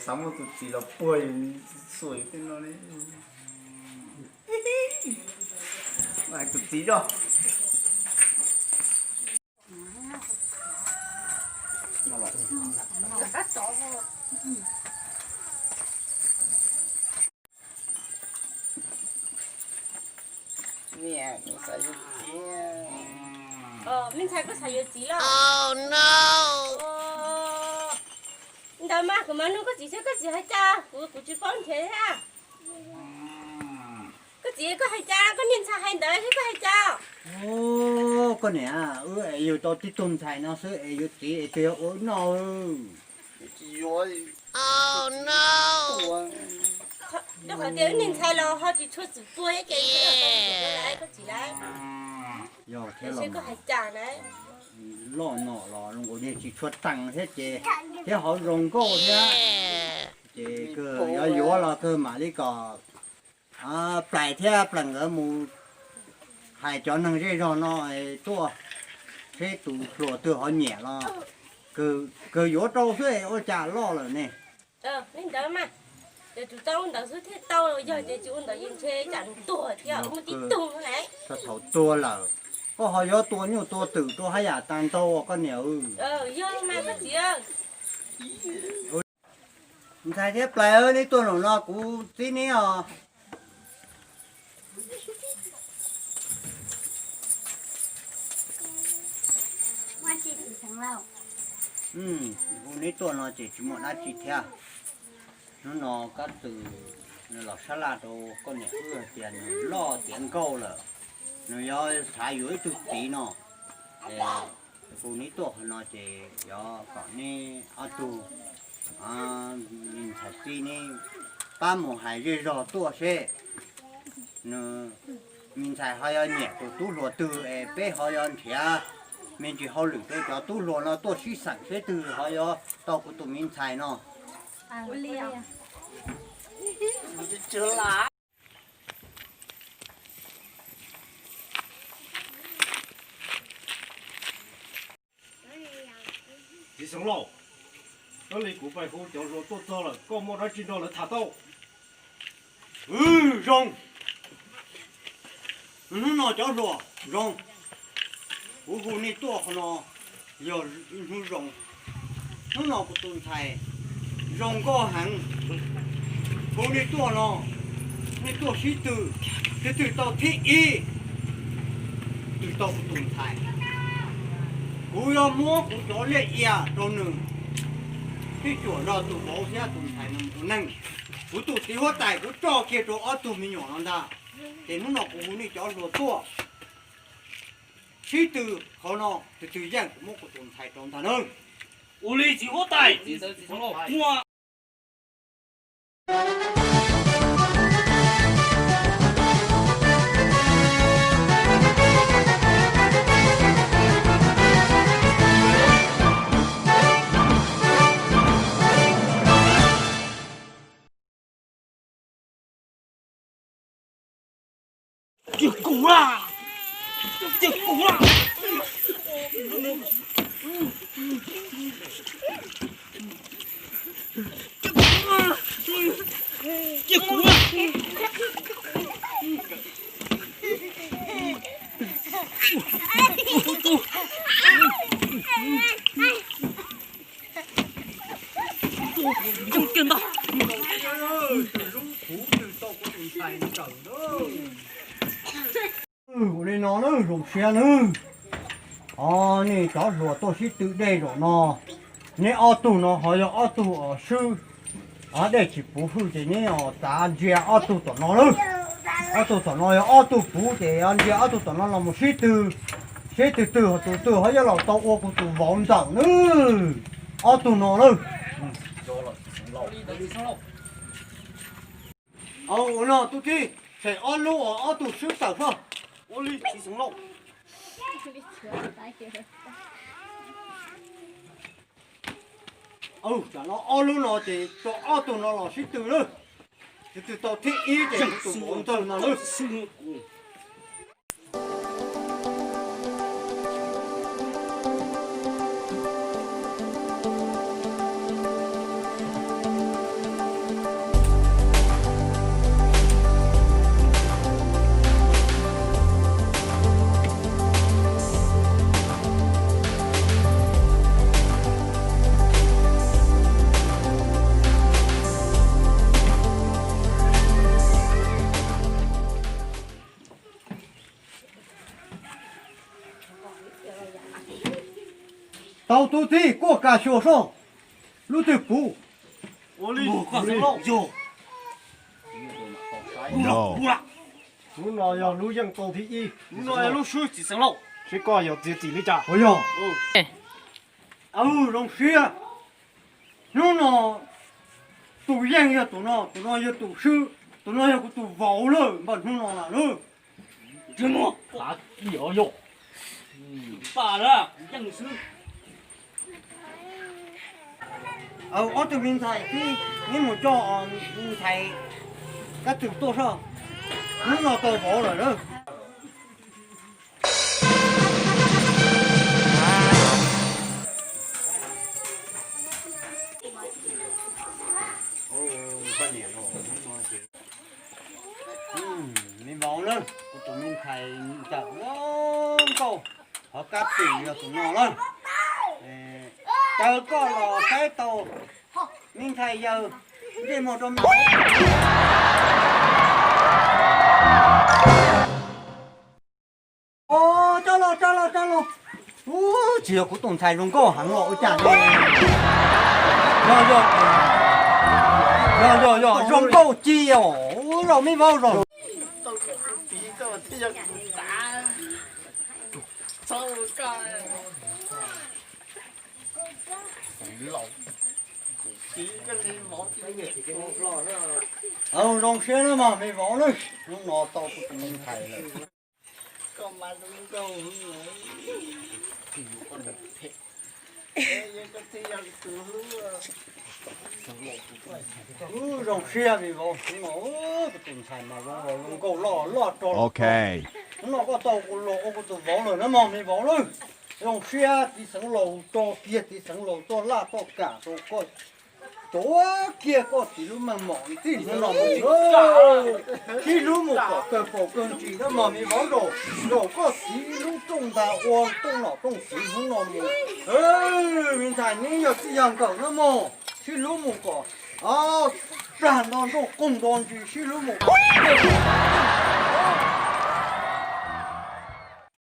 Xav muaj tus txiv los puag yus xuas tej no li. Tus txiv zoj. Me ntxhais, koj xav yuav txiv los? Ntawd mas kuv mam nug koj txiv seb koj txiv hais cas, kuv, kuv tsis paub nrhiav thiab. Koj txiv, koj hais cas, koj niag ntxhais hais ntawd thiab koj hais cas? Koj niam, wb es yug tau tib tug ntxhais no xwb es yuav txiv es twg yuav ua wb noj? Rau qhov tias wb niag ntxhais los ho tsis tshua txwm tuag thiab ces koj txiv lawm. Yog thiab los koj hais cas na? Loj no los zoo nkaus li tsis tshua tees thiab ces thiab ho zoo nkauj thiab ces kawg yuav yuav los kawg mam li kom Plais thiab Plees nkawd mus hais cov neeg zej zog no tuaj seb tus hluas twg ho nyiam los kawg yuav rau xwb es ua cas loj lawm ne. Li ntawd mas, ces tus tau ntawd xwb thiaj tau, yog ces tsis ua ntawd ces ntshe tsam nws tuag thiab muaj tib tug lawm. Thaum tuag lawm, koj ho yuav tua nyuj tua twm rau haj yam tag nrho koj niam. Yog mas koj txiv. Ntxhais thiab Plais, neb tuaj zaum no kuv txib neb os. Hu neb tuaj no ces tsis muaj dab tsi thiab. Hnub no Kab Txwm nws los sab laj rau koj niam wb hais tias nws loj tiav nkauj lawm, nws yuav xav yuav ib tug txiv no. Hu neb tuaj qhov no ces yuav kom neb ob tug me ntxhais txib neb pab mus hais zej zog tuaj seb nws me ntxhais ho yuav nyiam tus tub hluas twg es peb ho yuav nrhiav me ntsis hauj lwm rau cov tub hluas no tuaj sib xeem seb twg ho yuav tau kuv tus me ntxhais no. Txiv xeev laus, koj li kuv pais hu cov hluas tuaj txog lawm, koj muaj dab tsi nrog lawv tham tau? Zoo. Hnub no cov hluas zoo, kuv hu nej tuaj qhov no yog ib hnub zoo. Hnub no kuv tus ntxhais zoo nkauj heev, hu nej tuaj no, nej tuaj sib tw, twg twg tau thib ib, twg tau kuv tus ntxhais. Kuv yuav muab kuv cov liaj ia rau nws, twb cuam nrog tus vauv thiab tus ntxhais no mus ua neej. Kuv tus txiv huab tais kuv tso kiag rau ob tug me nyuam no ntag. Ces hnub no kuv hu nej cov hluas tuaj sib tw qhov no, twg twg yeej kuv muab kuv tus ntxhais rau ntag nawb. Ua li txiv huab tais, muaj Cia kuv a! Cia kuv a! Cia kuv a! Ua li no nawb, zoo siab nawb. Os, nej cov hluas tuaj sib tw dej zaum no, neb ob tug no ho yog ob tug uas swb dej tsis puv hwj ces neb txav ntsia ob tug tom no nawb. Ob tug tom no yog ob tug puv ces yog ntsia ob tug tom no los mus sib tw, seb twg twg tus twg ho yuav los tau ua kuv tus vauv ntxawm nawb. Ob tug no nawb. Ua no tus tij, tshem ob lub uas ob tug swb tawm hlo. Ua li txiv xeev laus. Tam no ob lub no ces rau ob tug no los sib tw lawm. Tus twg tau thib ib ces tus vauv ntxawg no lawm. Tau tus txiv kuaj kas xyuas soj, lub twg puv? Hnub no yog lub yeej tau thib ib. Hnub no yog lub swb txiv xeev lauj. Seb koj yuav txiav txim li cas. Ua yog. Zoo siab. Hnub no tus yeej yog tus no, tus no yog tus swb, tus no yog kuv tus vauv lawm npaj hnub no lawm. Ob tug me ntxhais, neb mus coj ntxhais Kab Twm tuaj soj, hnub no tau vauv lawm lawm. Me vauv na, kuv tus me ntxhais ntawm nkauj, qhov Kab Twm yog tus no lawm. Caw koj los saib tau me ntxhais yawg ntsej muag rau me vauv. Tso los, tso los, tso los. Ub, tsis yog kuv tus ntxhais zoo nkauj heev los ua cas ne? Yog, yog, yog, yog, yog zoo nkauj ci os. Ub, los me vauv los. Zoo siab na mog me vauv na, hnub no tau kuv tus me ntxhais lawm. Ub, zoo siab me vauv, hnub no kuv tus ntxhais mas zoo nkauj loj loj rau. Hnub no koj tau kuv los ua kuv tus vauv lawm na mog me vauv na. Zoo siab txiv xeev laus tso kiag txiv xeev laus txoj laj txoj kam rau koj. Tuav kiag koj txiv lub meej mom txij hnub no mus, sib hlub mus kom kawg paus kawg ntsis na mog me vauv, zaum koj txiv lub rooj ntag ua rooj nom rooj txwv hnub no mus. Me ntxhais neb yog txij yog nkawm na mog, sib hlub mus kom plag nto nrooj qoog nto ntsis, sib hlub mus kom